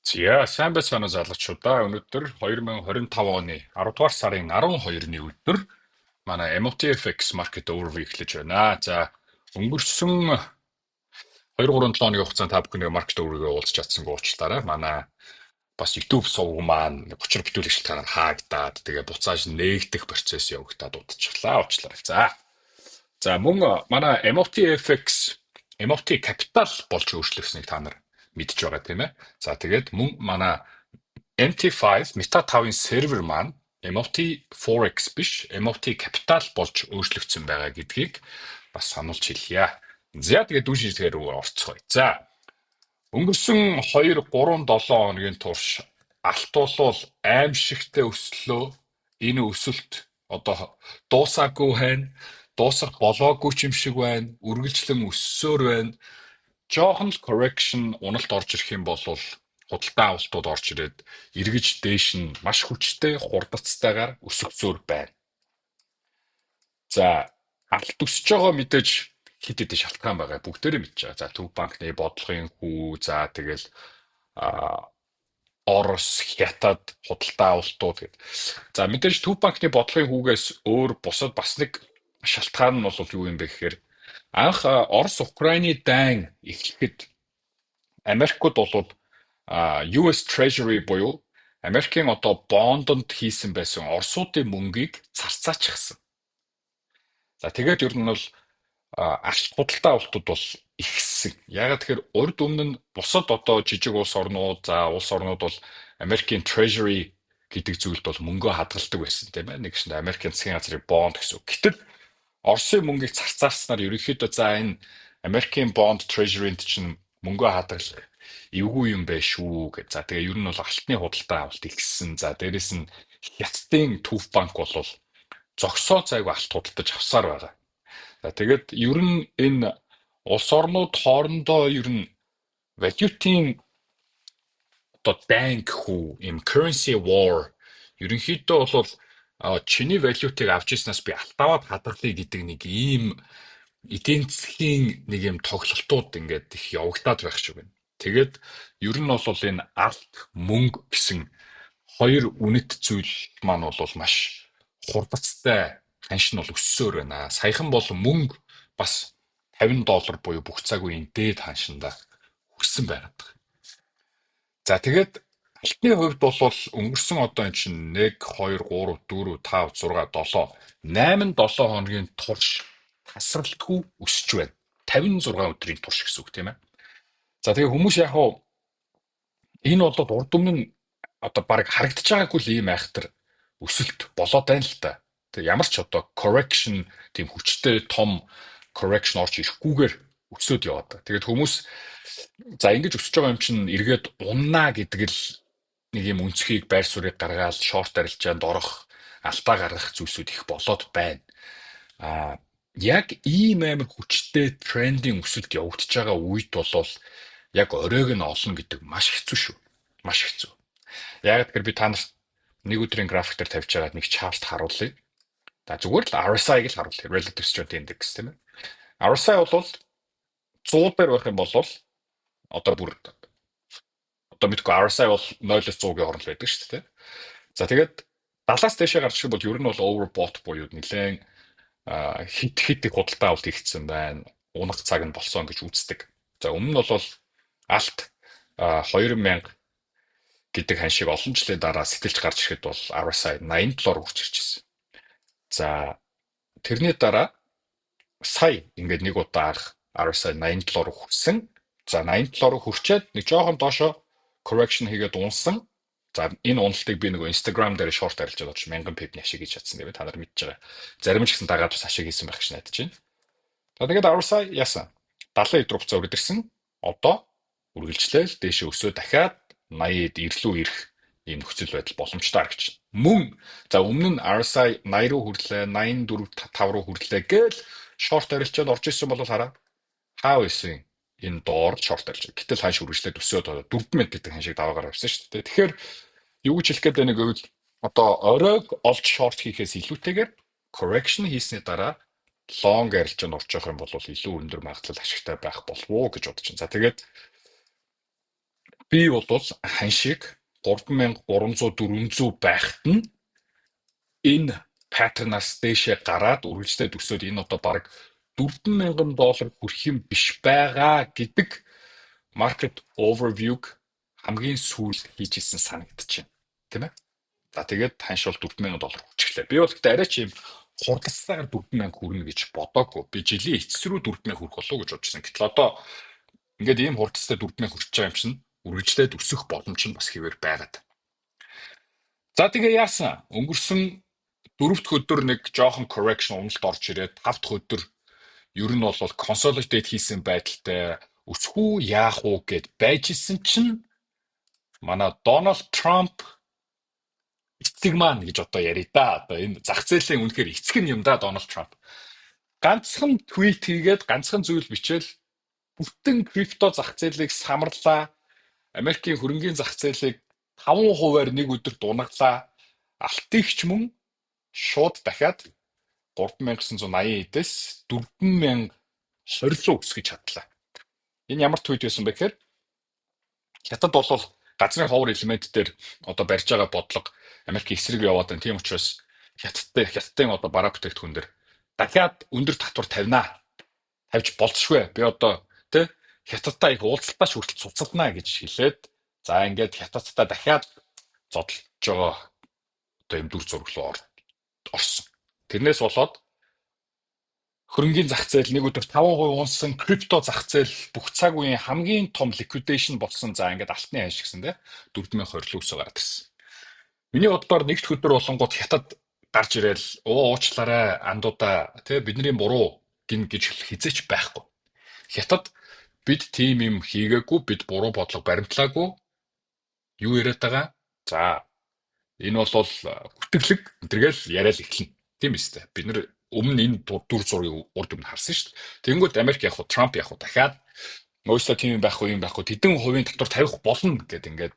За, сайн байцгаана уу, залуучуудаа. Өнөөдөр 2025 оны 10 дугаар сарын 12-ны өдөр манай MOTFX Market Overview эхлэж байна. За, өнгөрсөн 2 3 7 хоногийн хугацаанд та бүхний Market Overview уулзч чадсангүй, уучлаарай. Манай бас YouTube сувг маань учир бүтүүлэх шалтгаанаар хаагдаад, тэгээ буцааж нээгдэх процесс явагдаад удчихлаа. Уучлаарай. За, мөн манай MOTFX MOT Capital болж өөрчлөгснийг та нар мэдж байгаа, тийм ээ. За, тэгээд мөн манай MT5, Meta 5-ын сервер маань MOT Forex биш, MOT Capital болж өөрчлөгдсөн байгаа гэдгийг бас сануулж хэлье. За, тэгээд дүн шинжилгээ рүү орцгоё. За, өнгөрсөн 2 3 7 хоногийн турш алт бол аймшигтай өслөө. Энэ өсөлт одоо дуусаагүй байна. Дуусах болоогүй ч юм шиг байна. Үргэлжлэн өссөөр байна. Жоохон л correction, уналт орж ирэх юм бол худалдан авалтууд орж ирээд эргэж дээш нь маш хүчтэй хурдацтайгаар өсгөсөөр байна. За, алт өсөж байгаа мэдээж хэд хэдэн шалтгаан байгаа. Бүгдээрээ мэдж байгаа. За, Төв банкны бодлогын хүү, за, тэгэл Орос, Хятад худалдан авалтууд гэдэг. За, мэдээж Төв банкны бодлогын хүүгээс өөр бусад бас нэг шалтгаан нь бол юу юм бэ гэхээр анх Орос Украины дайн эхлэхэд Америкууд бол US Treasury буюу Америкийн одоо бондонд хийсэн байсан Оросуудын мөнгийг зарцаачихсан. За, тэгээд ер нь бол алт худалдан авалтууд бол ихссэн. Яагаад тэгэхээр урд өмнө нь бусад одоо жижиг улс орнууд, за, улс орнууд бол Америкийн Treasury гэдэг зүйлд бол мөнгөө хадгалдаг байсан, тийм ээ. Нэг чинь Америкийн засгийн газрын бонд гэсэн үг. Гэтэл Оросын мөнгийг зарцаарснаар ерөнхийдөө, за, энэ Америкийн бонд Treasury-нд чинь мөнгөө хадгалах эвгүй юм байна шүү гэж. За, тэгээ ер нь бол алтны худалдан авалт ихссэн. За, дээрэс нь Хятадын төв банк бол зогсоо зайгүй алт худалдаж авсаар байгаа. За, тэгээд ер нь энэ улс орнууд хоорондоо ер нь валютын одоо дайн гэх үү, юм currency war, ерөнхийдөө бол чиний валютыг авч ирснээс би алт аваад хадгалъя гэдэг нэг ийм эдийн засгийн нэг юм тоглолтууд ингээд их явагдаад байх шиг байна. Тэгээд ер нь бол энэ алт, мөнгө гэсэн хоёр үнэт зүйл маань бол маш хурдацтай ханш нь бол өссөөр байна. Саяхан бол мөнгө бас 50 доллар буюу бүх цаг үеийн дээд ханшиндаа хүрсэн байгаад байгаа. За, тэгээд алтны хувьд бол өнгөрсөн одоо энэ чинь 1 2 3 4 5 6 7 8 7 хоногийн турш тасралтгүй өсөж байна. 56 өдрийн турш гэсэн үг, тийм ээ. За, тэгээ хүмүүс яг хуу энэ бол урд өмнө нь одоо баг харагдаж байгаагүй л ийм айхтар өсөлт болоод байна л та. Тэг ямар ч одоо correction, тийм хүчтэй том correction орж ирэхгүйгээр өсөөд яваад байгаа. Тэгээд хүмүүс, за, ингэж өсөж байгаа юм чинь эргээд уннаа гэдэг л нэг юм өнцгийг, байр суурийг гаргаад short арилжаанд орох, алдаа гаргах зүйлсүүд их болоод байна. А яг ийм амар хүчтэй трендийн өсөлт явагдаж байгаа үед бол яг оройг нь олно гэдэг маш хэцүү шүү. Маш хэцүү. Яг тэгэхээр би та нарт нэг өдрийн график дээр тавьж байгаа нэг chart харуулъя. За, зүгээр л RSI-г л харуулъя. Relative Strength Index, тийм ээ. RSI бол 100 дээр байх юм бол одоо бүр одоо мэдгүй RSI бол 0-оос 100-ийн хооронд байдаг шүү дээ. За, тэгээд 70-аас дээшээ гарч ирэх бол ер нь бол overbought буюу нэлээд хит хит их худалдан авалт хийгдсэн байна. Унах цаг нь болсон гэж үздэг. За, өмнө нь бол алт 2000 гэдэг ханшийг олон жилийн дараа сэтэлж гарч ирэхэд бол RSI 87 руу хүрч ирж ирсэн. За, тэрний дараа сая ингээд нэг удаа анх RSI 87 руу хүрсэн. За, 87 руу хүрчээд нэг жоохон доошо correction хийгээд унсан. За, энэ уналтыг би нөгөө Instagram дээр short арилжаад очиж 1000 pip-ний ашиг хийж чадсан гэдэг та нар мэдж байгаа. Зарим ч гэсэн дагаад бас ашиг хийсэн байх гэж найдаж байна. За, тэгээд RSI яасан? 70 руу буцаа өрөөд ирсэн. Одоо үргэлжлээл дээшээ өсөө дахиад 80-д ирлүү ирэх ийм нөхцөл байдал боломжтой харагч. Мөн за, өмнө нь RSI 80 руу хүрлээ, 84 5 руу хүрлээ гээл short арилжаанд орж исэн бол хараа. Хаа байсан, энэ доор short арилж. Гэтэл ханш үргэлжлээд өсөөд 4000 гэдэг ханшийг даваагаар авсан шүү дээ. Тэгэхээр юу гэж хэлэх гээд байна гэвэл одоо оройг олж short хийхээс илүүтэйгээр correction хийсний дараа long арилжаанд орж явах юм бол илүү өндөр магадлал ашигтай байх болов уу гэж бодож байна. За, тэгээд Би бол ханшийг 3300 400 байхад нь энэ pattern-аас дээшээ гараад үргэлжлээд өсөөд энэ одоо бараг 4000 доллар хүрэх юм биш байгаа гэдэг market overview-г хамгийн сүүлд хийж исэн санагдчихэв. Тийм ээ? За, тэгээд ханш бол 4000 доллар хүрчихлээ. Би бол гэхдээ арай ч юм хурдцтайгаар 4000 хүрнэ гэж бодоагүй. Би жилийн эцэс рүү 4000 хүрэх болов уу гэж бодчихсон. Гэтэл одоо ингээд ийм хурдцтай 4000 хүрч байгаа юм чинь үргэлжлээд өсөх боломж нь бас хэвээр байгаад. За, тэгээ яасан? Өнгөрсөн дөрөв дэх өдөр нэг жоохон correction, уналт орж ирээд, тав дахь өдөр ер нь бол consolidate хийсэн байдалтай, өсөх үү, яах уу гэд байж исэн чинь манай Дональд Трамп эцэг маань гэж одоо яръя да. Одоо энэ зах зээлийн үнэхээр эцэг нь юм да, Дональд Трамп. Ганцхан твит хийгээд, ганцхан зүйл бичээл бүтэн крипто зах зээлийг самарлаа. Америкийн хөрөнгийн зах зээлийг 5%-аар нэг өдөр дунаглаа. Алтыг ч мөн шууд дахиад 3980 эдээс 4020 руу өсгөж чадлаа. Энэ ямар твит байсан бэ гэхээр Хятад бол газрын ховор элемент дээр одоо барьж байгаа бодлого Америк эсрэг яваад байна. Тийм учраас Хятадтай Хятадын одоо бараа бүтээгдэхүүн дээр дахиад өндөр татвар тавина. Тавьж болзошгүй. Би одоо тэ Хятадтай их уулзалтаач хүртэл цуцалнаа гэж хэлээд, за, ингээд Хятадтай дахиад зодолж байгаа одоо юм дүр зураг руу орсон. Тэрнээс болоод хөрөнгийн зах зээл нэг өдөр 5% унсан, крипто зах зээл бүх цаг үеийн хамгийн том liquidation болсон. За, ингээд алтны ханш гэсэн те 4020 руу өсөө гараад ирсэн. Миний бодлоор нэг дэх өдөр болонгууд Хятад гарч ирээл "Оо, уучлаарай андуудаа, те, бидний буруу гин" гэж хэзээ ч байхгүй. Хятад "Бид тийм юм хийгээгүй, бид буруу бодлого баримтлаагүй", юу яриад байгаа. За, энэ бол гүтгэлэг тэргээл яриад эхэлнэ. Тийм биз дээ. Бид нэр өмнө энэ дүр зургийг урд өмнө харсан шүү дээ. Тэнгүүд Америк яг хуу, Трамп яг хуу дахиад "Өөсөө тийм юм байхгүй, юм байхгүй, тэдэн хувийн татвар тавих болно" гэд ингээд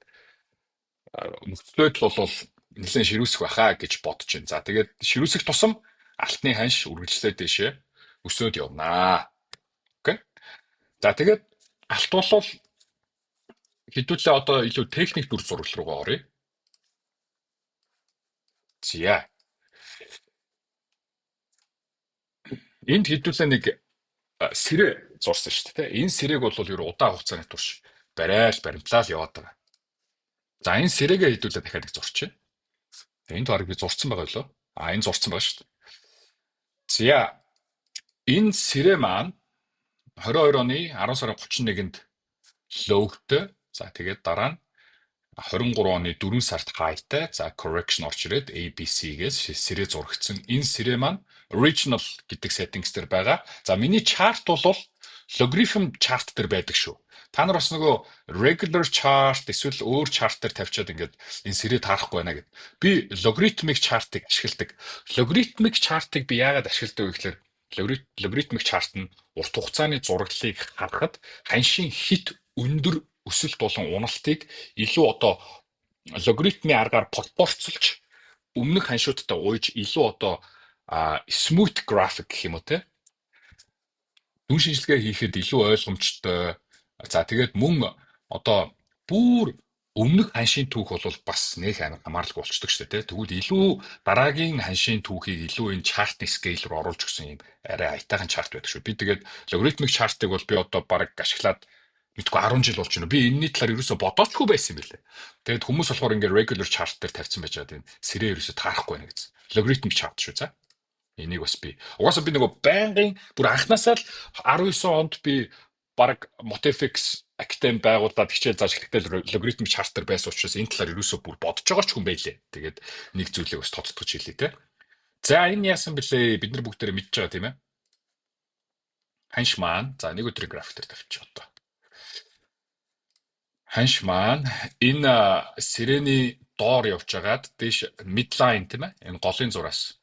нөхцөлөд бол нэлээд ширүүсэх байхаа гэж бодож байна. За, тэгээд ширүүсэх тусам алтны ханш үргэлжлээд дээшээ өсөөд явнаа. Okay. За, тэгээд алт бол хэдүүлээ одоо илүү техник дүр зураг руугаа оръё. За. Энд хэдүүлээ нэг сэрээ зурсан шүү дээ. Энэ сэрээг бол ер удаан хугацааны турш барайл баримтлал яваад байгаа. За, энэ сэрээгээ хэдүүлээ дахиад их зурчих. Энд бараг би зурцсан байгаа лөө. А, энэ зурцсан байгаа шүү дээ. За, энэ сэрээ маань 22 оны 10 сарын 31-нд low-тэй. За, тэгээд дараа нь 23 оны 4 сард high-тай. За, correction орж ирээд ABC-гээс сэрээ зурагдсан. Энэ сэрээ маань original гэдэг settings дээр байгаа. За, миний chart бол logarithm chart дээр байдаг шүү. Та нар бас нөгөө regular chart эсвэл өөр chart дээр тавьчаад ингээд энэ сэрээ таарахгүй байна гэд. Би logarithmic chart-ыг ашигладаг. Logarithmic chart-ыг би яагаад ашигладаг вэ гэхээр logarithmic chart нь урт хугацааны зураглалыг харахад ханшийн хэт өндөр өсөлт болон уналтыг илүү одоо логарифмын аргаар пропорцолж, өмнөх ханшуудтай уйж, илүү одоо smooth graphic гэх юм уу те, дүн шинжилгээ хийхэд илүү ойлгомжтой. За, тэгээд мөн одоо бүр өмнөх ханшийн түүх бол бас нэх амар хамааралгүй болчдөг шүү дээ, те. Тэгвэл илүү дараагийн ханшийн түүхийг илүү энэ chart-ны scale руу оруулж өгсөн юм арай аятайхан chart байдаг шүү. Би тэгээд logarithmic chart-ыг бол би одоо бараг ашиглаад мэдгүй 10 жил болж байна. Би энэний талаар ерөөсө бодоочгүй байсан юм билээ. Тэгээд хүмүүс болохоор ингээд regular chart дээр тавьсан байж байгаа, тийм сэрээ ерөөсө таарахгүй байна гэсэн. Logarithmic chart шүү, за. Энийг бас би угаасаа би нөгөө байнгын бүр анханасаа л 19 онд би бараг Motifix Academy байгуулад хичээл зааж эхлэхдээ logarithmic chart дээр байсан учраас энэ талаар ерөөсөө бүр бодож байгаа ч хүн байлээ. Тэгээд нэг зүйлийг бас тодтогч хэлье те. За, энэ яасан бэлээ? Бид нар бүгдээрээ мэдж байгаа, тийм ээ. Ханш маань, за, нэг өдрийн график дээр тавьчих одоо. Ханш маань энэ сэрэний доор явж байгаад дээш midline, тийм ээ. Энэ голын зураас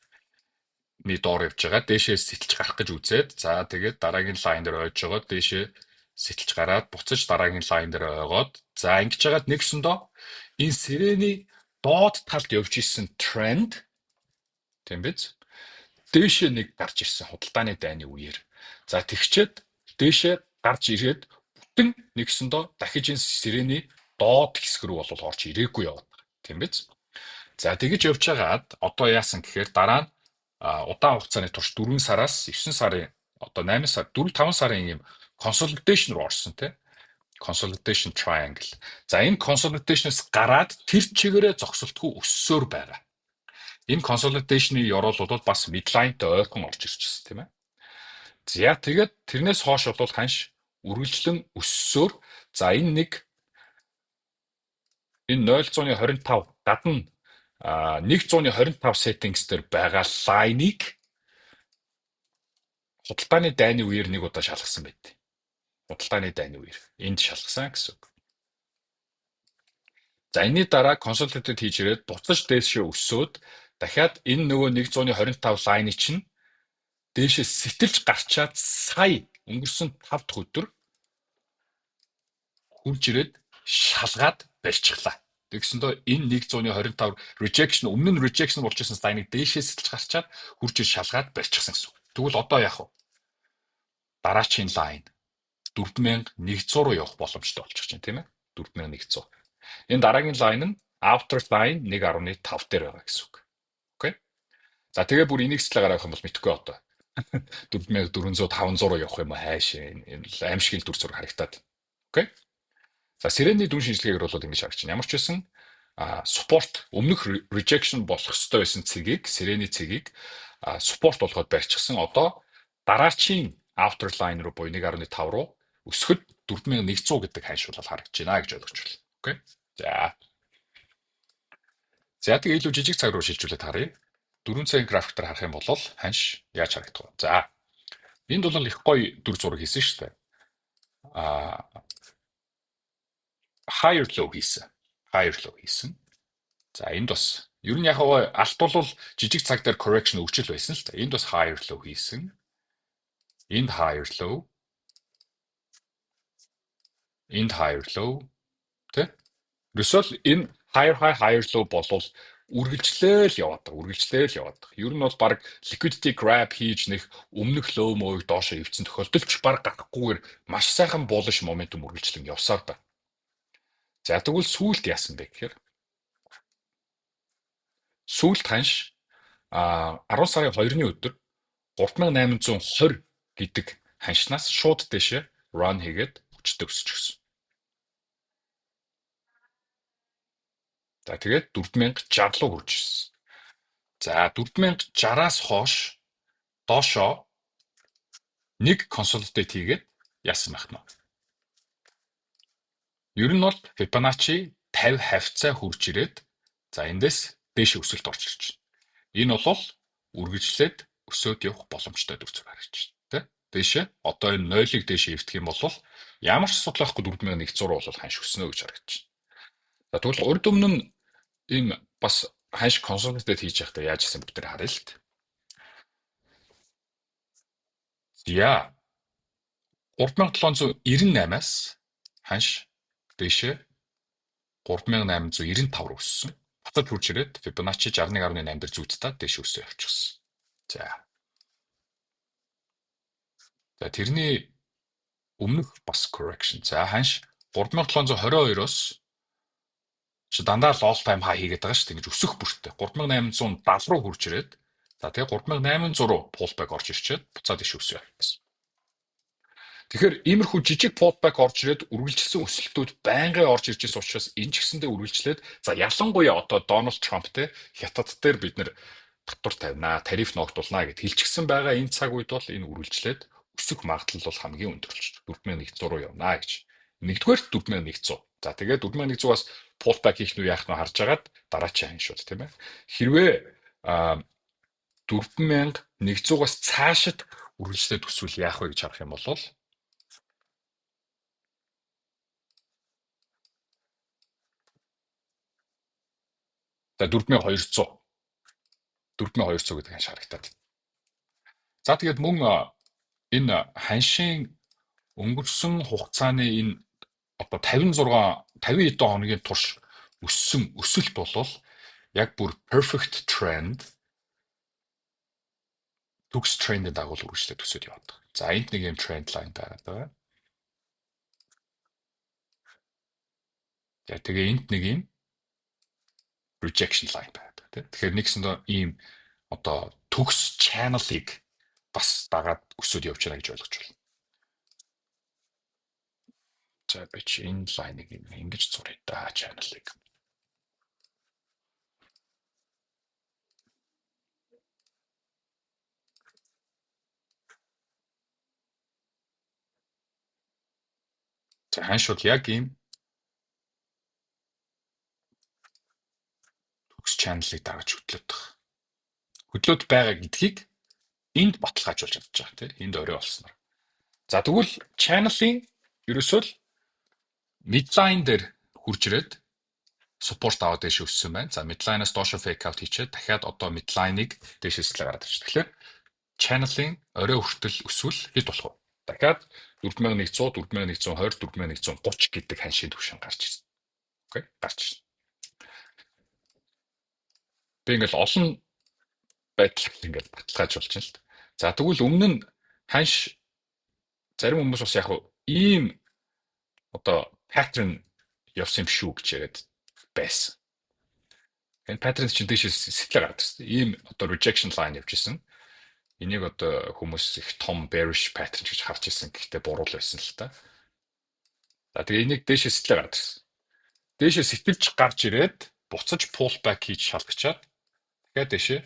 нэг доор явж байгаа. Дээшээ сэтэлж гарах гэж үзээд, за, тэгээд дараагийн line дээр ойж байгаа, дээшээ сэтэлж гараад буцаж дараагийн line дээр ойгоод, за, ингэж хагаад нэгсэндөө энэ сэрэний доод талд явж исэн тренд, тийм биз? Дээшээ нэг гарч ирсэн худалдааны дайны үеэр. За, тэгчээд дээшээ гарч ирээд бүтэн нэгсэндөө дахиж энэ сэрэний доод хэсэг рүү бол орж ирээгүй яваад байгаа. Тийм биз? За, тэгэж явж байгаад одоо яасан гэхээр дараа нь удаан хугацааны турш 4 сараас 9 сарын одоо 8 сар 4 5 сарын ийм consolidation руу орсон тий. Consolidation triangle. За, энэ consolidation-аас гараад тэр чигээрээ зогсолтгүй өссөөр байгаа. Энэ consolidation-ы ёроол бол бас midline-тай ойрхон орж ирчихсэн, тийм ээ. За, тэгээд тэрнээс хойш бол ханш үргэлжлэн өссөөр, за, энэ нэг энэ 0.25 гадна 125 settings дээр байгаа line-ыг худалдааны дайны үеэр нэг удаа шалгасан байд. Худалдааны дайны үеэр энд шалгасан гэсэн үг. За, энэний дараа consolidate хийж ирээд буцаж дээшээ өсөөд дахиад энэ нөгөө 125 line-ы чинь дээшээ сэтэлж гарчаад сая өнгөрсөн 5 дахь өдөр хурж ирээд шалгаад барьчихлаа. Тэгсэндээ энэ 125 rejection, өмнө нь rejection болж ирсэн line-ыг дээшээ сэтэлж гарчаад хурж ир шалгаад барьчихсан гэсэн үг. Тэгвэл одоо яах вэ? Дараачийн line 4100 руу явах боломжтой болчих чинь, тийм ээ. 4100. Энэ дараагийн line нь outer line 1.5 дээр байгаа гэсэн үг. Okay. За, тэгээ бүр энийг сэтлээ гаргах юм бол мэдхгүй одоо. 4400 500 руу явах юм уу, хайш, энэ аимшигын дүр зураг харагтаад. Okay. За, сэрэний дүн шинжилгээгээр бол ингэж харагч байна. Ямар ч байсан support, өмнөх rejection болох ёстой байсан цэгийг, сэрэний цэгийг support болгоод барьчихсан. Одоо дараачийн outer line руу буюу 1.5 руу өсөхөд 4100 гэдэг ханш бол харагдаж байна гэж ойлгож байна. Okay. За. За, тэгээ илүү жижиг цаг руу шилжүүлээд харъя. 4 цагийн график дээр харах юм бол ханш яаж харагдах вэ? За. Энд бол их гоё дүр зураг хийсэн шүү дээ. Higher low хийсэн. Higher low хийсэн. За, энд бас ер нь яг алт бол жижиг цаг дээр correction өгч л байсан л та. Энд бас higher low хийсэн. Энд higher low. Энд higher low. Тэ? Ерөөсөө энэ higher high, higher low болвол үргэлжлээл яваад байгаа. Үргэлжлээл яваад байгаа. Ер нь бол баг liquidity grab хийж нэх өмнөх low моог доошо эвдсэн тохиолдол ч баг гарахгүйгээр маш сайхан bullish momentum үргэлжлэн явсаар байна. За, тэгвэл сүүлд яасан бэ гэхээр сүүлд ханш 10 сарын 2-ны өдөр 3820 гэдэг ханшнаас шууд дээшээ run хийгээд хүчтэй өсөж гисэн. За, тэгээд 4060 руу хүрч ирсэн. За, 4060-аас хойш доошоо нэг consolidate хийгээд яасан байх нь. Ер нь бол Fibonacci 50 хавьцаа хүрч ирээд, за, эндээс дээш өсөлт орж ирж байна. Энэ бол үргэлжлээд өсөөд явах боломжтой дүр зураг харагдаж байна. Тэ? Дээшээ одоо энэ 0-ыг дээшээ эвдэх юм бол ямар ч асуудал байхгүй 4100 руу бол ханш өснө гэж харагдаж байна. За, тэгвэл урд өмнө нь ийм бас ханш consolidate хийж байхдаа яаж исэн бүгд харъя л т. За, 3798-аас ханш дээшээ 3895 руу өссөн. Буцаад хүрч ирээд Fibonacci 61.8 дээр зүйдтээ дээш өсөө явчихсан. За. За, тэрний өмнөх бас correction. За, ханш 3722-оос чи дандаа л all time high хийгээд байгаа шүү дээ. Ингэж өсөх бүртээ 3870 руу хүрч ирээд, за, тэгээ 3800 руу pullback орж ирчээд буцаад иш өсөө явчихсан. Тэгэхээр иймэрхүү жижиг pullback орж ирээд үргэлжилсэн өсөлтүүд байнгын орж ирж байсан учраас энэ ч гэсэндээ үргэлжлээд, за, ялангуяа одоо Дональд Трамп те хятад дээр бид нэр татвар тавина, тариф ногдуулнаа гэд хэлчихсэн байгаа энэ цаг үед бол энэ үргэлжлээд өсөх магадлал бол хамгийн өндөр болчих. 4100 руу явна гэж. Нэгдүгээр 4100. За, тэгээд 4100-аас pullback хийх нь яах нь харж агаад дараачийн ханшууд, тийм ээ. Хэрвээ 4100-аас цаашид үргэлжлээд өсвөл яах вэ гэж харах юм бол за, 4200, 4200 гэдэг ханш харагдаад. За, тэгээд мөн энэ ханшийн өнгөрсөн хугацааны энэ одоо 56 50 хэдэн хоногийн турш өссөн өсөлт бол яг бүр perfect trend, төгс трендийн дагуу үргэлжлээд өсөд яваад байгаа. За, энд нэг юм trend line байгаад байгаа. За, тэгээ энд нэг юм rejection line байдаг, тийм. Тэгэхээр нэгсэндээ ийм одоо төгс channel-ыг бас дагаад өсөд явж байна гэж ойлгож байна. За, би чи энэ line-ыг ингэж зуръя да, channel-ыг. За, ханш бол яг ийм төгс channel-ыг дагаж хөдлөөд байгаа. Хөдлөөд байгаа гэдгийг энд баталгаажуулж чадж байгаа, тийм, энд орой болсноор. За, тэгвэл channel-ийн ерөөсөө л midline дээр хүрж ирээд support аваад дээш өссөн байна. За, midline-аас доошо fake out хийчээд дахиад одоо midline-ыг дээш өслөө гараад ирж. Тэгэхээр channel-ийн орой хүртэл өсвөл хэд болох вэ? Дахиад 4100, 4120, 4130 гэдэг ханшийн түвшин гарч ирсэн. Okay, гарч ирсэн. Би ингээл олон байдлаар ингээл баталгаажуулж байна л да. За, тэгвэл өмнө нь ханш зарим хүмүүс бас яг ийм одоо pattern явсан юм шүү гэж яриад байсан. Энэ pattern чинь дээшээ сэтлээ гараад ирсэн. Ийм одоо rejection line явж исэн. Энийг одоо хүмүүс их том bearish pattern гэж харж исэн. Гэхдээ буруу л байсан л та. За, тэгээ энийг дээшээ сэтлээ гараад ирсэн. Дээшээ сэтэлж гарч ирээд буцаж pull back хийж шалгачаад дахиад дээшээ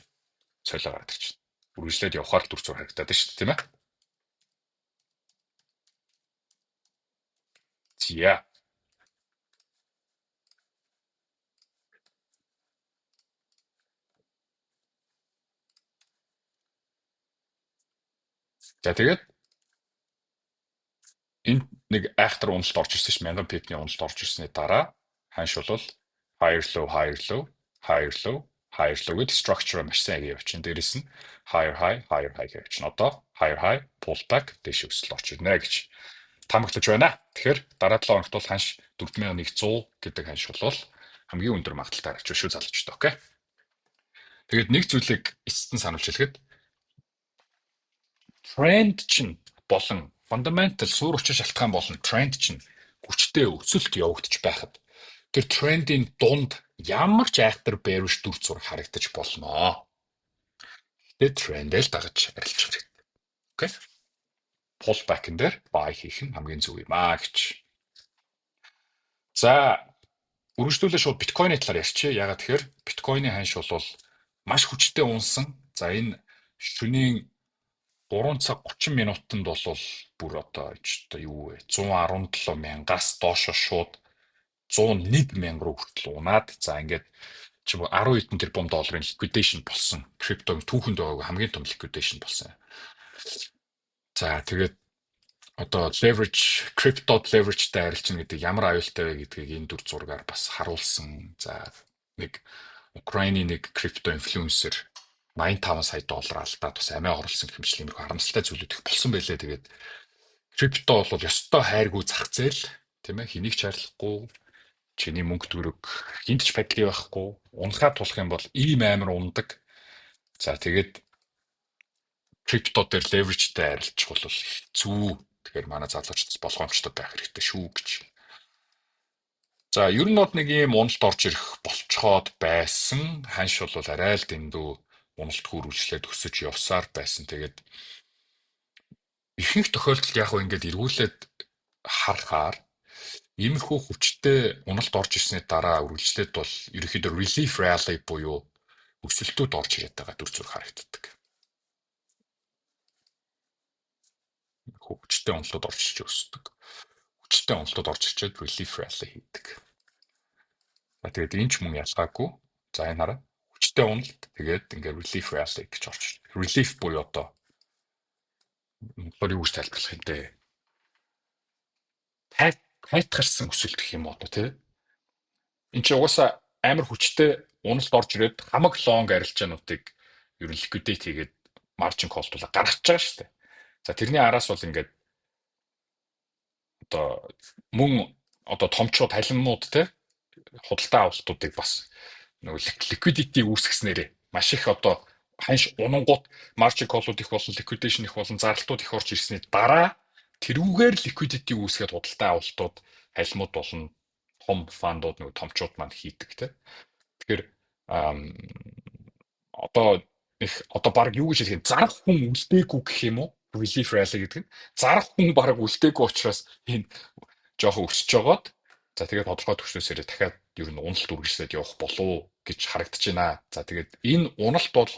цойлоо гараад ирчихнэ. Үргэлжлээд явхаар л дүр зураг харагдаад байна шүү дээ, тийм ээ. За. За, тэгээд энд нэг айхтар уналт орж ирсэн ш, 1000 pip-ний уналт орж ирсний дараа ханш бол higher low, higher low, higher low, higher low гэдэг structure маш сайн явчихна. Дээрэс нь higher high, higher high гэж явчихна. Одоо higher high, pull back, дээш өсөлт орж ирнэ гэж таамаглаж байна. Тэгэхээр дараа 7 хоногт бол ханш 4100 гэдэг ханш бол хамгийн өндөр магадлалтай харагч шүү, залуучууд. Okay. Тэгээд нэг зүйлийг эцэст нь сануулж хэлэхэд тренд чинь болон fundamental суурь учир шалтгаан болон тренд чинь хүчтэй өсөлт явагдаж байхад тэр трендийн дунд ямар ч айхтар bearish дүр зураг харагдаж болно. Гэхдээ трендээ л дагаж арилжах хэрэгтэй. Okay. Pullback-н дээр buy хийх нь хамгийн зөв юм аа гэж. За, үргэлжлүүлээ шууд биткойны талаар ярьчих. Яагаад тэгэхээр биткойны ханш бол маш хүчтэй унсан. За, энэ шөнийн 3 цаг 30 минутанд бол бүр одоо юу вэ, 117 мянгаас доошо шууд 101 мянга руу хүртэл унаад, за, ингээд чи 10 хэдэн тэрбум долларын liquidation болсон. Криптогийн түүхэнд байгаагүй хамгийн том liquidation болсон. За, тэгээд одоо leverage, crypto leverage-тай арилжна гэдэг ямар аюултай вэ гэдгийг энэ дүр зургаар бас харуулсан. За, нэг Украины нэг крипто инфлюенсер 85 сая доллар алдаад бас амиа оруулсан гэх мэтлэн иймэрхүү харамсалтай зүйлүүд их болсон байлээ. Тэгээд крипто бол ёстой хайргүй зах зээл, тийм ээ, хэнийг ч хайрлахгүй, чиний мөнгө төгрөг хэнд ч падли байхгүй, унахаа тулах юм бол ийм амар унадаг. За, тэгээд крипто дээр leverage-тэй арилжих бол хэцүү. Тэгэхээр манай залуучуудаас болгоомжтой байх хэрэгтэй шүү гэж. За, ер нь бол нэг ийм уналт орж ирэх болцоход байсан. Ханш бол арай л дэндүү уналт хөрвүүлжлээд өсөж явсаар байсан. Тэгээд ихэнх тохиолдолд яг хөө ингээд эргүүлээд харахаар иймэрхүү хүчтэй уналт орж ирсний дараа үргэлжлээд бол ерөнхийдөө relief rally буюу өсөлтүүд орж ирээд байгаа дүр зураг харагддаг. Хүчтэй уналтууд орж ирж өсдөг. Хүчтэй уналтууд орж ирчээд relief rally хийдэг. За, тэгээд энэ ч мөн ялгаагүй. За, энэ хараа, хүчтэй уналт, тэгээд ингээд relief rally гэж орж ирдэг. Relief буюу одоо монголоор юу гэж тайлбарлах юм бэ? Тайтгарсан өсөлт гэх юм одоо, тий. Энд чинь угаасаа амар хүчтэй уналт орж ирээд хамаг long арилжаануудыг ер нь liquidate хийгээд margin call-туулаа гаргаж байгаа шүү дээ. За, тэрний араас бол ингээд одоо мөн одоо томчууд, халимнууд, те, худалдаа авалтуудыг бас нөгөө liquidity үүсгэснээрээ маш их одоо ханш унангууд margin call-ууд их болон liquidation их болон зарлалтууд их орж ирсний дараа тэрүүгээр liquidity үүсгээд худалдаа авалтууд, халимууд болон Том fund ууд, нөгөө томчууд маань хийдэг те. Тэгэхээр одоо их одоо баг юу гэж хэлэх юм, зарах хүн үлдээгүй гэх юм уу? Relief rally гэдэг нь зарах хүн баг үлдээгүй учраас энэ жоохон өсөж жогоод, за, тэгээд тодорхой түвшнээсээ дахиад ер нь уналт үргэлжлээд явах болов гэж харагдаж байна. За, тэгээд энэ уналт бол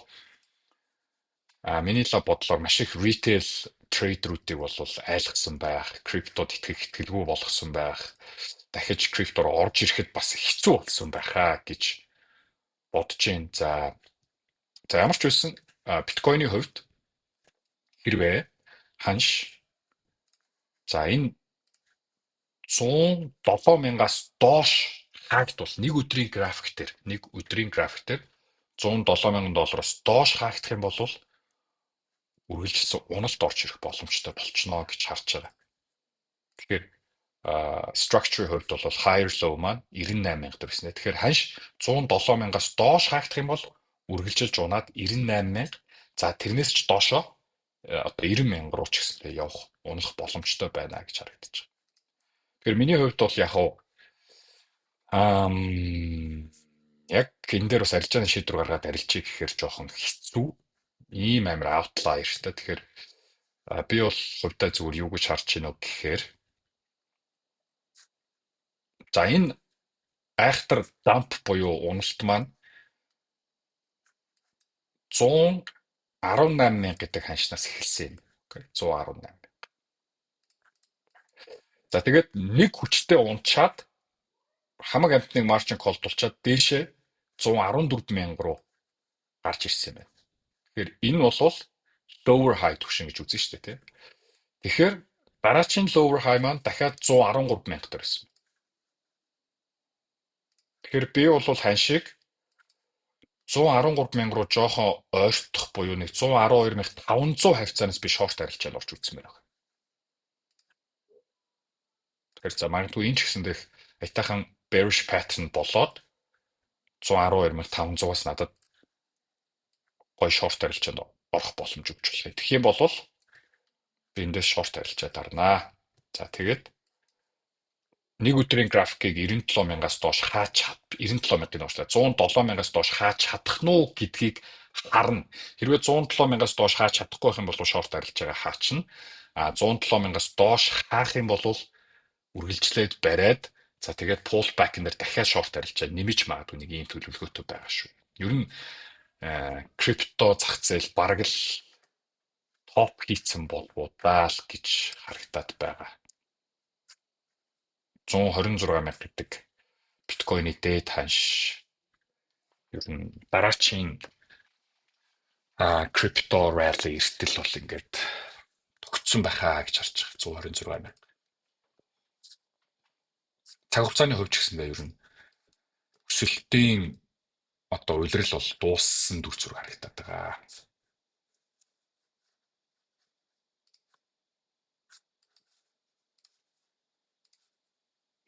миний л бодлоор маш их retail trader үүдийг бол айлгсан байх, криптод итгэх итгэлгүй болгосон байх, дахиж криптоор орж ирэхэд бас хэцүү болсон байхаа гэж бодож байна. За, ямар ч байсан биткойны хувьд хэрвээ ханш, за, энэ 107 мянгаас доош хаагдвал, нэг өдрийн график дээр 107 мянган доллароос доош хаагдах юм бол үргэлжилсэн уналт орж ирэх боломжтой болчихно гэж харж байгаа. Тэгэхээр structure хувьд бол higher low маань 98 мянга дээр байсан. Тэгэхээр ханш 107 мянгаас доош хаагдах юм бол үргэлжилж унаад 98 мянга, за, тэрнээс ч доошоо одоо 90 мянга руу ч гэсэнтэй явах, унах боломжтой байна гэж харагдаж байгаа. Тэгэхээр миний хувьд бол яг уу яг энэ дээр бас арилжааны шийдвэр гаргаад арилжъя гэхээр жоохон хэцүү. Ийм амар outlier та. Тэгэхээр би бол хувьдаа зүгээр юу гэж харж байна вэ гэхээр, за, энэ айхтар dump буюу уналт маань 118 мянга гэдэг ханшнаас эхэлсэн юм. Окей, 118 мянга. За, тэгээд нэг хүчтэй унчаад хамаг амьтныг margin call дулчаад дээшээ 114 мянга руу гарч ирсэн юм байна. Тэгэхээр энэ бол lower high түвшин гэж үзэн шүү дээ, тийм. Тэгэхээр дараачийн lower high маань дахиад 113 мянга дээр байсан. Тэгэхээр би бол ханшийг 113 мянга руу жоохон ойртох буюу нэг 112 500 хавьцаанаас би short арилжаанд орж үзсэн байна. Тэгэхээр, за, магадгүй энэ ч гэсэндээ аятайхан bearish pattern болоод 112 500-аас надад гоё short арилжаанд орох боломж өгч болох юм. Тэгэх юм бол би эндээс short арилжаа дарнаа. За, тэгээд нэг өдрийн графикийг 97 мянгаас доош хаач, 97 мянганы доош, 107 мянгаас доош хаач чадах нь уу гэдгийг харна. Хэрвээ 107 мянгаас доош хаач чадахгүй байх юм бол short арилжаагаа хаачна. А 107 мянгаас доош хаах юм бол үргэлжлээд бариад, за, тэгээд pull back нэр дахиад short арилжаа нэмэж магадгүй, нэг ийм төлөвлөгөөтэй байгаа шүү. Ер нь крипто зах зээл бараг л топ хийцэн болбоо даа л гэж харагдаад байгаа. 126 мянга гэдэг биткойны дээд ханш ер нь дараачийн крипто rally эртэл бол ингээд тогтсон байхаа гэж харж байгаа, 126 мянга. Цаг хугацааны хувьд ч гэсэндээ ер нь өсөлтийн одоо улирал бол дууссан дүр зураг харагдаад байгаа.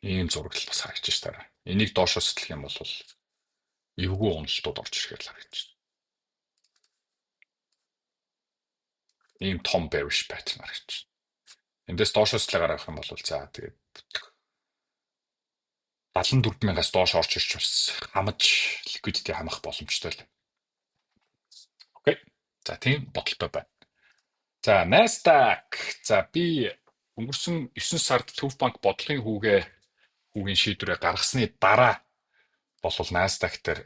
Ийм зураг л бас харагдаж байна. Энийг доошоо сэтлэх юм бол эвгүй уналтууд орж ирэхээр л харагдаж байна. Ийм том bearish pattern харагдаж байна. Эндээс доошоо сэтлээ гаргах юм бол, за, тэгээд 74 мянгаас доош орж ирч бас хамаж liquidity хамах боломжтой л. Окей. За, тийм бодолтой байна. За, Nasdaq. За, би өнгөрсөн 9 сард Төв банк бодлогын хүүгийн шийдвэрээ гаргасны дараа бол Nasdaq дээр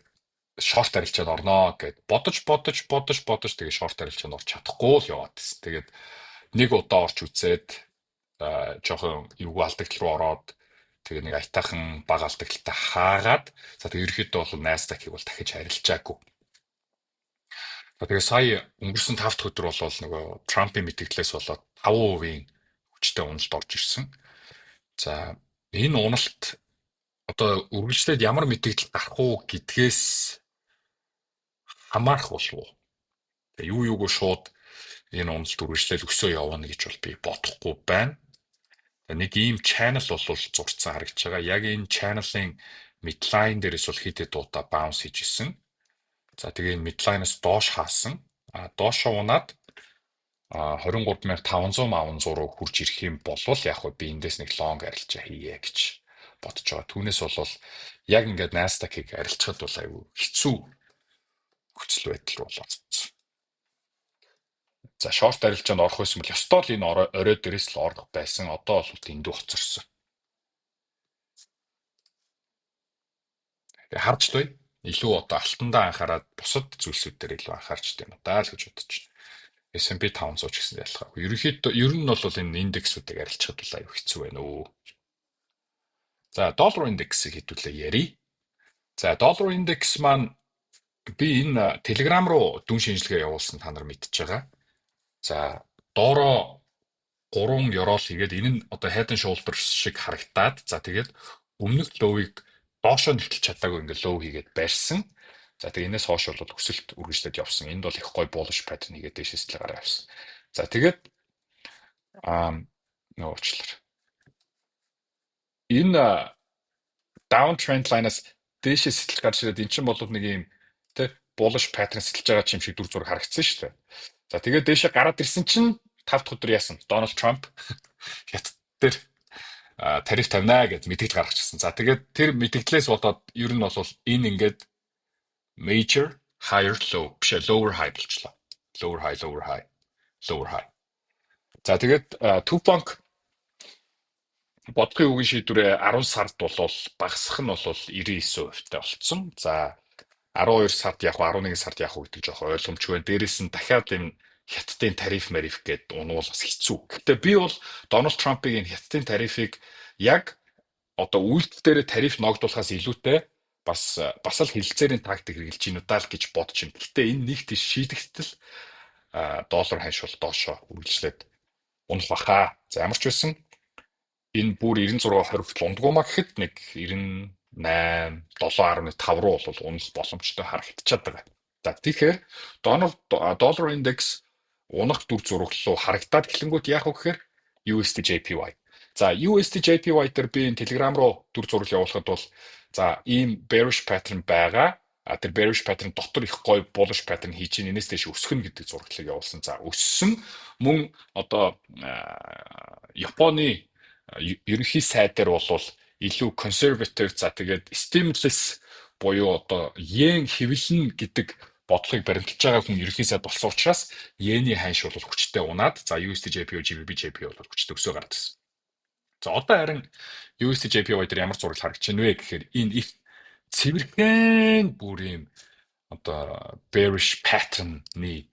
short арилжаанд орноо гэд бодож бодож бодож бодож, тэгээ short арилжаанд орч чадахгүй л яваад байсан. Тэгээд нэг удаа орч үзээд жоохон эвгүй алдагдал руу ороод, тэгээ нэг аятайхан бага алдагдaltaй хаагаад, за, тэгээ ерөөхдөө бол Nasdaq-ыг бол дахиж арилжаагүй. За, тэгээ сая өнгөрсөн 5 дахь өдөр бол нөгөө Трампын мэдээллээс болоод 5%-ийн хүчтэй уналт орж ирсэн. За, энэ уналт одоо үргэлжлээд ямар мэдээлэл гарах уу гэдгээс хамаарах болов уу? Тэгээ юу юугүй шууд энэ уналт үргэлжлээд өсөө явна гэж бол би бодохгүй байна. Нэг ийм channel бол зурцсан харагдаж байгаа. Яг энэ channel-ын midline дээрээс бол хэд хэд удаа bounce хийж исэн. За, тэгээ энэ midline-аас доош хаасан. А доошоо унаад 23 500 500 руу хүрч ирэх юм бол яг би эндээс нэг long арилжаа хийе гэж бодож байгаа. Түүнээс бол яг ингээд Nasdaq-ыг арилжахад бол айгүй хэцүү нөхцөл байдал руу бол орсон. За, short арилжаанд орох байсан бол ёстой л энэ орой дээрээс л орох байсан. Одоо бол дэндүү хоцорсон. Тэгээ харж л бай. Илүү одоо алтандаа анхаарад бусад зүйлсүүд дээр илүү анхаарч тийм даа л гэж бодож байна. S&P 500 ч гэсэн ялгаагүй. Ерөнхийдөө ер нь бол энэ индексүүдийг арилжахад бол аюу хэцүү байна өө. За, доллар индексийг хэдүүлээ ярив. За, доллар индекс маань би энэ Telegram руу дүн шинжилгээ явуулсан, та нар мэдчихэж байгаа. За, доороо гурван ёроол хийгээд, энэ нь одоо head and shoulder шиг харагдаад, за, тэгээд өмнөх low-ыг доошоо нэвтэлж чадаагүй, ингээд low хийгээд байрсан. За, тэгээд энэс хойш бол өсөлт үргэлжлээд явсан. Энд бол их гоё bullish pattern хийгээд дээшээ сэтлээ гараа явсан. За, тэгээд нөө уучлаарай. Энэ down trend line-аас дээшээ сэтэлж гарч ирээд эн чинь бол нэг юм тэ bullish pattern сэтэлж байгаа юм шиг дүр зураг харагдсан шүү дээ. За, тэгээд дээшээ гараад ирсэн чинь 5 дахь өдөр яасан? Дональд Трамп Хятад дээр тариф тавина гэж мэдгэл гаргачихсан. За, тэгээд тэр мэдгэлээс болоод ер нь бол энэ ингээд major higher low биш, lower high болчлоо. Lower high, lower high, lower high. За, тэгээд Төв банк бодлогын үгийн шийдвэрээ 10 сард бол багасгах нь бол 99% тай болцсон. За, 12 сард яг 11 сард яг уу гэдэг жоох ойлгомжгүй байна. Дээрээс нь дахиад энэ Хятадын тариф мариф гээд унуул бас хэцүү. Гэтэ би бол Дональд Трампыг энэ Хятадын тарифыг яг одоо үйлдэл дээрээ тариф ноогдуулахаас илүүтэй бас бас л хэлэлцээрийн тактик хэрэглэж гинүү даа л гэж бодож байна. Гэтэ энэ нэг тийш шийдэгтэл доллар ханш бол доошоо үргэлжлээд унах баха. За, ямар ч байсан энэ бүр 96 20 хүртэл ундаггүй маа гэхэд нэг 98 7.5 руу бол унах боломжтой харагдчихад байгаа. За, тэгэхээр доллар индекс унах дүр зураг руу харагдаад эхлэнгүүт яах вэ гэхээр USD JPY. За, USD JPY дээр би энэ Telegram руу дүр зураг явуулахад бол, за, ийм bearish pattern байгаа. А тэр bearish pattern дотор их гоё bullish pattern хийж чинь энэс дэш өсгөн гэдэг зураглалыг явуулсан. За, өссөн. Мөн одоо Японы ерөнхий сайдаар бол илүү conservative, за, тэгээд stimulus буюу одоо йен хэвлэн гэдэг бодлогыг баримталж байгаа хүн ерөнхий сайд болсон учраас йений ханш бол хүчтэй унаад, за, USD JPY, GBP JPY бол хүчтэй өсөө гараад ирсэн. За, одоо харин USD JPY дээр ямар зураг харагдаж байна вэ гэхээр энэ их цэвэрхэн бүр юм одоо bearish pattern-ы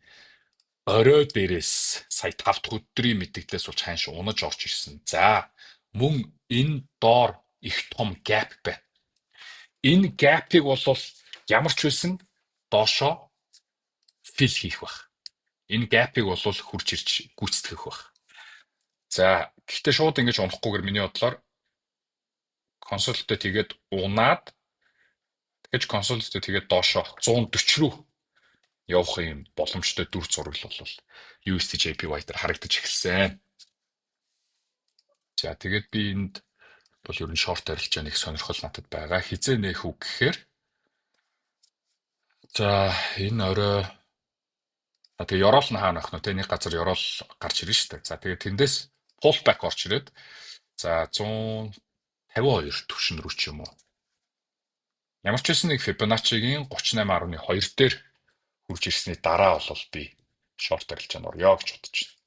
орой дээрээс сая 5 дахь өдрийн мэдээлэлээс болж ханш унаж орж ирсэн. За, мөн энэ доор их том gap байна. Энэ gap-ыг бол ямар ч байсан доошоо fill хийх байх. Энэ gap-ыг бол хурж ирж гүйцэтгэх байх. За, гэхдээ шууд ингэж унахгүйгээр миний бодлоор consolidate хийгээд унаад, тэгэж consolidate хийгээд доошоо 140 рүү явах юм боломжтой дүр зураг л бол USD JPY дээр харагдаж эхэлсэн. За, тэгээд би энд бол ер нь short арилжаа нэг сонирхол надад байгаа. Хизээ нээх үг гэхээр, за, энэ орой тэгээ ёроол нь хаана байх нь те, нэг газар ёроол гарч ирнэ шүү дээ. За, тэгээд тэндээс pull back орч ирээд, за, 152 түвшин рүү ч юм уу. Ямар ч байсан нэг Fibonacci-гийн 38.2 дээр хүрж ирсний дараа бол би short арилжаанд орё гэж бодож байна.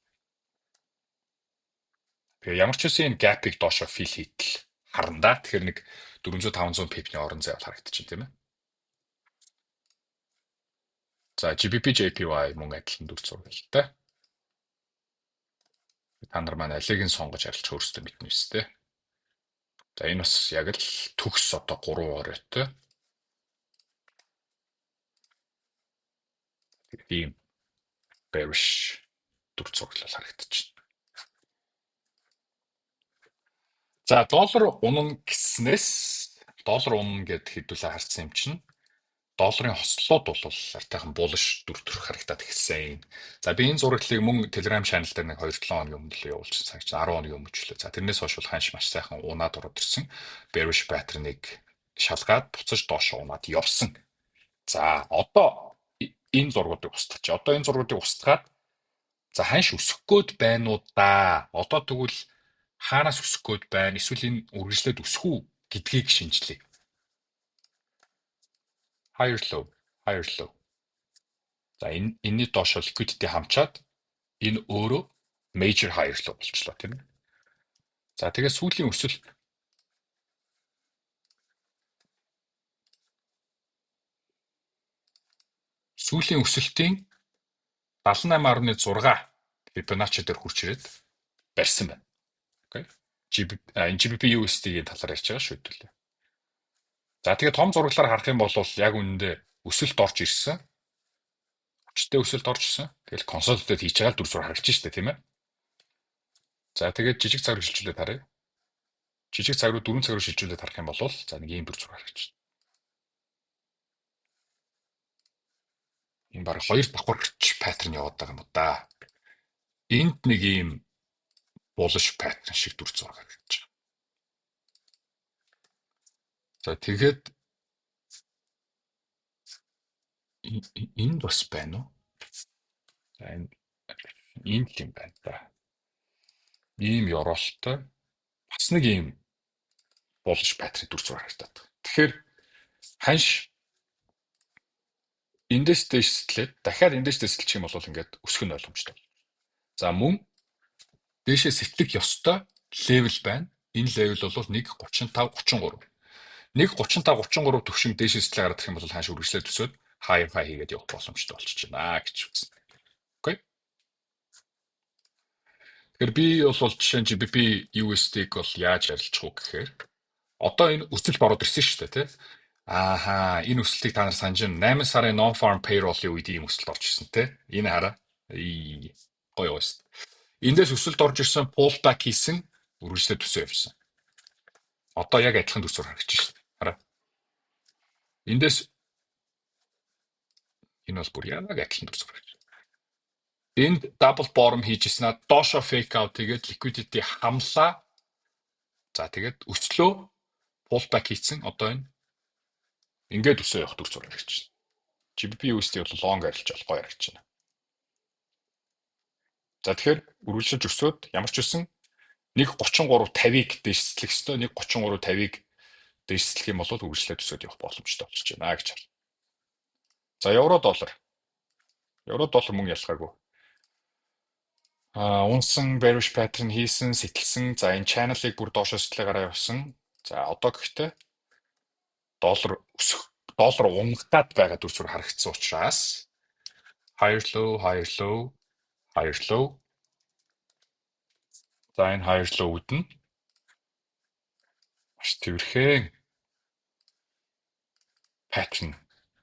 Тэгээ ямар ч байсан энэ gap-ыг доошо fill хийтэл харна да. Тэгэхээр нэг 400 500 pip-ний орон зай бол харагдчихэв, тийм ээ. За, GBP JPY мөн адилхан дүр зураг л та. Та нар маань алийг нь сонгож арилжах өөрсдөө мэднэ үстэй. За, энэ бас яг л төгс одоо 3 оройтой. Тэгээд ийм bearish дүр зураглал харагдчихна. За, доллар унана гэснээс, доллар унана гэд хэдүүлээ харсан юм чинь долларын хослолууд бол артайхан bullish дүр төрх харагдаад эхэлсэн. За, би энэ зураглалыг мөн Telegram channel дээр нэг 2-7 хоногийн өмнө л явуулчихсан санагч, 10 хоногийн өмнө ч лээ. За, тэрнээс хойш бол ханш маш сайхан унаад ороод ирсэн. Bearish pattern-ыг шалгаад буцаж доош унаад явсан. За, одоо энэ зургуудыг устгах. Одоо энэ зургуудыг устгаад, за, ханш өсөх гээд байна уу да. Одоо тэгвэл хаанаас өсөх гээд байна? Эсвэл энэ үргэлжлээд өсөх үү? Гэдгийг шинжлэе. Higher low, higher low. За, энэний доошо liquidity хамчаад энэ өөрөө major higher low болчлоо, тийм ээ. За, тэгээ сүүлийн өсөлтийн 78.6 Fibonacci дээр хүрч ирээд барьсан байна. Okay. GBP USD-ийн талаар ярьж байгаа шүү дээ. За, тэгээ том зураглалаар харах юм бол яг үнэндээ өсөлт орж ирсэн. Хүчтэй өсөлт орж ирсэн. Тэгэл consolidate хийж байгаа л дүр зураг харагдаж штэ, тийм ээ. За, тэгээд жижиг цаг руу шилжүүлээд харъя. Жижиг цаг руу, 4 цаг руу шилжүүлээд харах юм бол за, нэг ийм дүр зураг харагдаж байна. Энэ баг хоёр давхарч pattern яваад байгаа юм да. Энд нэг ийм bullish pattern шиг дүр зураг харагдаж байгаа. За, тэгээд энд бас байна уу? За, энэ ийм л юм байна да. Ийм ёроолтой бас нэг ийм bullish pattern дүр зураг харагдаад байна. Тэгэхээр ханш эндээс дээш сэтлээд, дахиад эндээс дээш сэтэлчих юм бол ингээд өсөх нь ойлгомжтой. За, мөн дээшээ сэтлэх ёстой level байна. Энэ level бол 1.35 33. 1.35 33 төвшин дээшээ сэтлээ гаргах юм бол ханш үргэлжлээд өсөөд higher high хийгээд явах боломжтой болчихж байна гэж үзнэ. Okay. Тэгэхээр би бол жишээ нь GBP USD-г бол яаж арилжах вэ гэхээр одоо энэ өсөлт ороод ирсэн шүү дээ, тий? Ааха, энэ өсөлтийг та нар санаж байна. 8 сарын non farm payroll-ийн үед ийм өсөлт орж ирсэн, тий? Энэ хараа. Гоё гоё шүү. Эндээс өсөлт орж ирсэн, pullback хийсэн, үргэлжлээд өсөө явсан. Одоо яг адилхан дүр зураг харагдаж шүү. Хараа. Эндээс энэ бол бүр яг адилхан дүр зураг. Энд double bottom хийж ирсэн, доошо fake out хийгээд liquidity хамлаа. За, тэгээд өслөө, pullback хийсэн. Одоо энэ ингээд өсөө явах дүр зураг харагдаж байна. GBP USD бол long арилж болох гоё харагдаж байна. За, тэгэхээр үргэлжлэж өсөөд ямар ч үсэн 1.33 50-ыг дээш сэтлэх ёстой. 1.33 50-ыг дээш сэтлэх юм бол үргэлжлээд өсөөд явах боломжтой болчихж байна гэж харна. За, евро доллар. Евро доллар мөн ялгаагүй. Унсан, bearish pattern хийсэн, сэтэлсэн. За, энэ channel-ыг бүр доошоо сэтлээ гараа явсан. За, одоо гэхдээ доллар өсөх, доллар унах гад байгаа дүр зураг харагдсан учраас higher low, higher low, higher low. За, энэ higher low-үүд нь маш цэвэрхэн pattern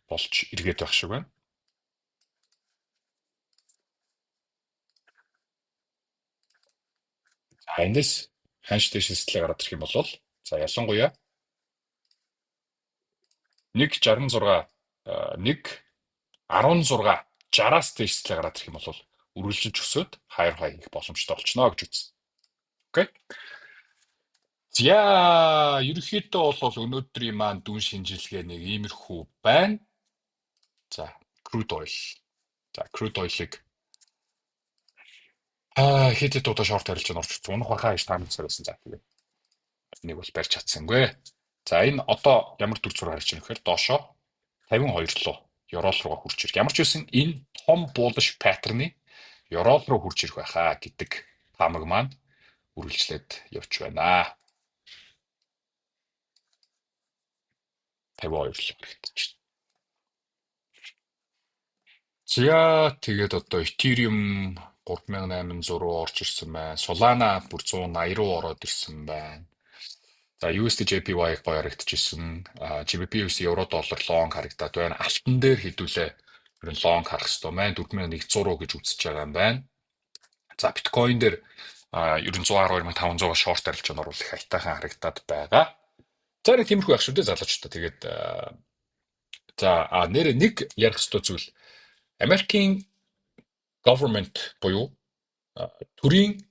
болж эргээд байх шиг байна. За, эндээс ханш дээш сэтлээ гараад ирэх юм бол за, ялангуяа 1.66, 1 16 60-аас дээш сэтлээ гараад ирэх юм бол үргэлжлэж өсөөд higher high хийх боломжтой болчихно гэж үзнэ. Okay. За, ерөнхийдөө бол өнөөдрийн маань дүн шинжилгээ нэг иймэрхүү байна. За, crude oil. За, crude oil-ыг хэд хэд удаа short арилж орж унах байхаа гэж таамагласан байсан. За, тэгээд нэг бол барьж чадсангүй. За, энэ одоо ямар дүр зураг харж байгаа гэхээр доошоо 52 руу, ёроол руугаа хүрч ирэх. Ямар ч байсан энэ том bullish pattern-ы ёроол руу хүрч ирэх байхаа гэдэг таамаг маань үргэлжлээд явж байна. 52 л харагдчихна. За, тэгээд одоо Ethereum 3800 руу орж ирсэн байна. Solana бүр 180 руу ороод ирсэн байна. За, USD JPY гоё харагдчихсэн. GBP USD, евро доллар long харагдаад байна. Алтан дээр хэдүүлээ ер нь long харах хэрэгтэй байна. 4100 руу гэж үзэж байгаа юм байна. За, биткойн дээр ер нь 112,500 short арилжаанд оруулах их аятайхан харагдаад байгаа. За, нэг тиймэрхүү байх шүү дээ, залуучуудаа. Тэгээд за, нэр нэг ярих ёстой зүйл, Америкийн government буюу төрийн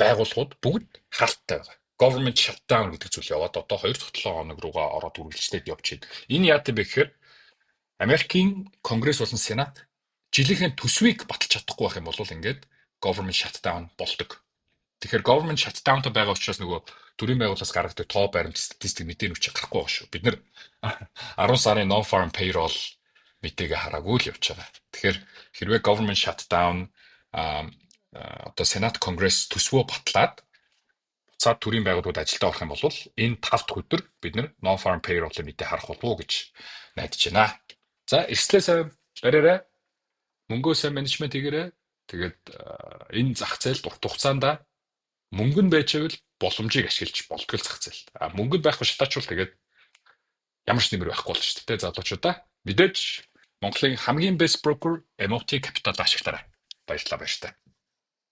байгууллагууд бүгд хаалттай байгаа. Government shutdown гэдэг зүйл яваад одоо 2 дахь 7 хоног руугаа ороод үргэлжлээд явж байна. Энэ яа гэм бэ гэхээр Америкийн Конгресс болон Сенат жилийнхээ төсвийг баталж чадахгүй байх юм бол ингээд government shutdown болдог. Тэгэхээр government shutdown-тай байгаа учраас нөгөө Төрийн байгууллагаас гаргадаг тоо баримт, статистик мэдээнүүд чинь гарахгүй байгаа шүү. Бид нар 10 сарын non farm payroll мэдээгээ хараагүй л явж байгаа. Тэгэхээр хэрвээ government shutdown, одоо Сенат, Конгресс төсвөө батлаад буцаад төрийн байгууллагууд ажилдаа орох юм бол энэ 5 дахь өдөр бид нар non farm payroll-ын мэдээ харах болов уу гэж найдаж байна. За, эрсдлээ сайн бариарай. Мөнгөө сайн менежмент хийгээрэй. Тэгээд энэ зах зээлд урт хугацаанд мөнгө нь байж байвал боломжийг ашиглаж болдог л зах зээл. А мөнгө нь байхгүй шатаачвал тэгээд ямар ч нэмэр байхгүй болно шүү дээ, залуучуудаа. Мэдээж Монголын хамгийн best broker MOT Capital ашиглаарай. Баярлалаа, баяртай.